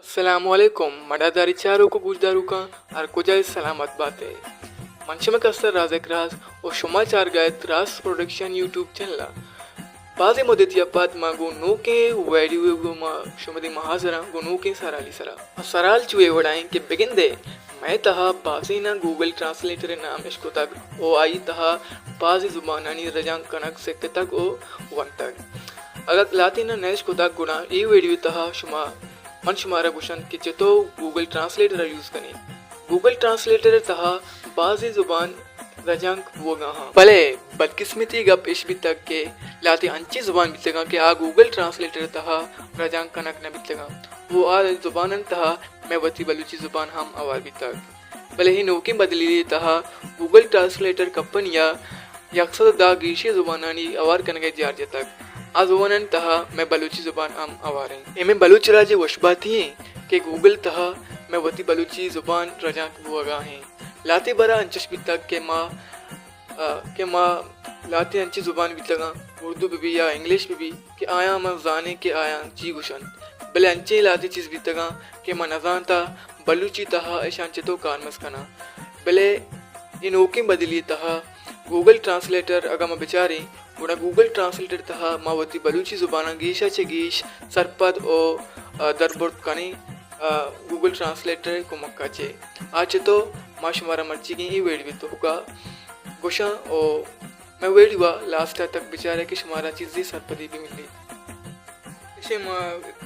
السلام علیکم، مڑاداری چاروک و گوشداروکاں ہر کجا سلامت باتے۔ من شمئے کستر رازق راز و شما چارگا ات راز پروڈکشن یوٹیوب چینل ء۔ بازیں مدتی ء پد ما گوں نوکیں ویڈیو گوں ما شمئے دیما حاضر آں گوں نوکیں سرالی سرا۔ سرال چو اے وڑا انت کہ بگندے مئے تہا بازیناں گوگل ٹرانسلیٹر ء نام اشکتگ و آئی تہا بازیں زبانانی رجانک کنگ سکتگ و ونتگ۔ اگاں لہتیناں نہ اشکتگ گڑا اے ویڈیو تہا شما، من شمارا گوشنت کہ چتو گوگل ٹرانسلیٹر ء یوز کنیں۔ گوگل ٹرانسلیٹر ء تہا بازیں زبان رجانک بوگا ہاں۔ بلے بدقسمتی گپ اش بیتگ کہ لہتے انچیں زبان بیتگاں کہ آ گوگل ٹرانسلیٹر ء تہا رجانک کنگ نہ بیتگاں و آ زبانانی تہا مئے وتی بلوچی زبان ہم ہوار بیتگ۔ بلے اے نوکیں بدلی ء تہا گوگل ٹرانسلیٹر کمپنی ء یک سد ء دہ گیشیں زبانانی ہوار کنگ ء جار جتگ۔ آ زبانانی تہا مئے بلوچی زبان ہم ہوار انت۔ اے مئے بلوچ راج ء وشباتی انت کہ گوگل تہا مئے وتی بلوچی زبان رجانک بوگا انت۔ لہتے برا انچش بیتگ کہ ما، ء، کہ ما لہتے انچیں زبان بیتگاں، اردو بہ بی یا انگلش بہ بی، کہ آیاں ما زانیں کہ آیاں چی گوشنت، بلے انچیں لہتے چیز بیتگاں کہ ما نزانتا بلوچی تہا اشاں چتو کارمرز کناں۔ بلے اے نوکیں بدلی تہا گوگل ٹرانسلیٹر اگاں ما بچاریں، گڑا گوگل ٹرانسلیٹر تہا ما وتی بلوچی زباناں گیشا چہ گیش سرپد و، ء، دربرت کنیں، ء، گوگل ٹرانسلیٹر ء کمکا چہ۔ آ چتو ما شمارا مرچیگیں اے ویڈیو توکا گوشاں و مئے ویڈیو ء لاسٹ ء تک بچارے کہ شمارا چیزے سرپدی بہ ملی۔ ایشی ما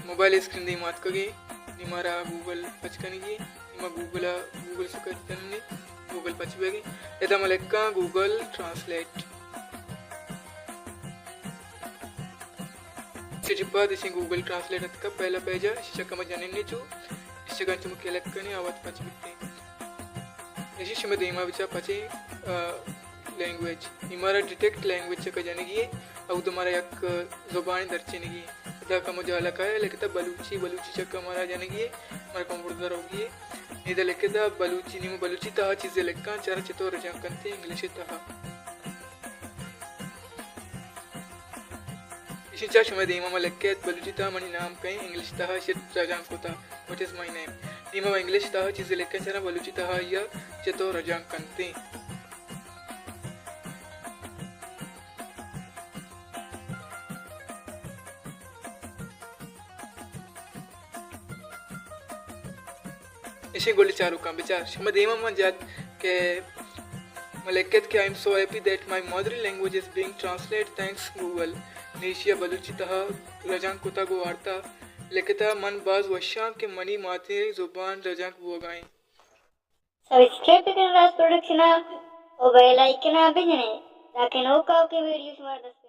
موبائل اسکرین دیما اتکگیں، نی مارا گوگل پچ کنگی، نی ما گوگل ء، گوگل سکت کنیں، گوگل پچ بیگی۔ ادا ما لکھاں گوگل ٹرانسلیٹ۔ ایشی چہ پد ایشی گوگل ٹرانسلیٹ اتکا پہلا پیج ء، ایشی چکا ما جنیں نیچو، ایشی چکا انچو ما کلک کنیں، آ وت پچ بیتیں۔ ایشی شمئے دیما بچا پچیں، آ، لینگویج۔ اے مارا ڈیٹیکٹ لینگویج چکا جنگی ہے۔ اود مارا یک زبان درچینگی ہے۔ ادا کمو جالا کایا لکھتا بلوچی، بلوچی چکا مارا جنگی ہے۔ مارا کمو بردار ہوگی ہے۔ ادا لکھتا بلوچی، نیمو بلوچی تہا چیزے لکھاں، چارا چتو رجانک کنتے انگلش تہا۔ ایشی چا شمئے دیما ما لکھت بلوچی تہا منی نام کئیں، انگلش تہا شت رجانک کتا، What is my name؟ نیما ما انگلش تہا چیزے لکھاں، چارا بلوچی تہا یا چتو رجانک کنتے۔ ایشی گل چاروکاں بچار۔ شما دیما من جت کہ من لکھت کہ I am so happy that my mother language is being translate thanks Google۔ نیشیا بلوچی تہا رجانک کتگ و وارتا لکھتا من باز وشاں کہ منی ماتیں زبان رجانک بوگائیں۔ سبسکرائب بکن راز پروڈکشن ء و بیل آئیکن ء بجنے تاکہ نوک آؤکیں ویڈیو شمارا دست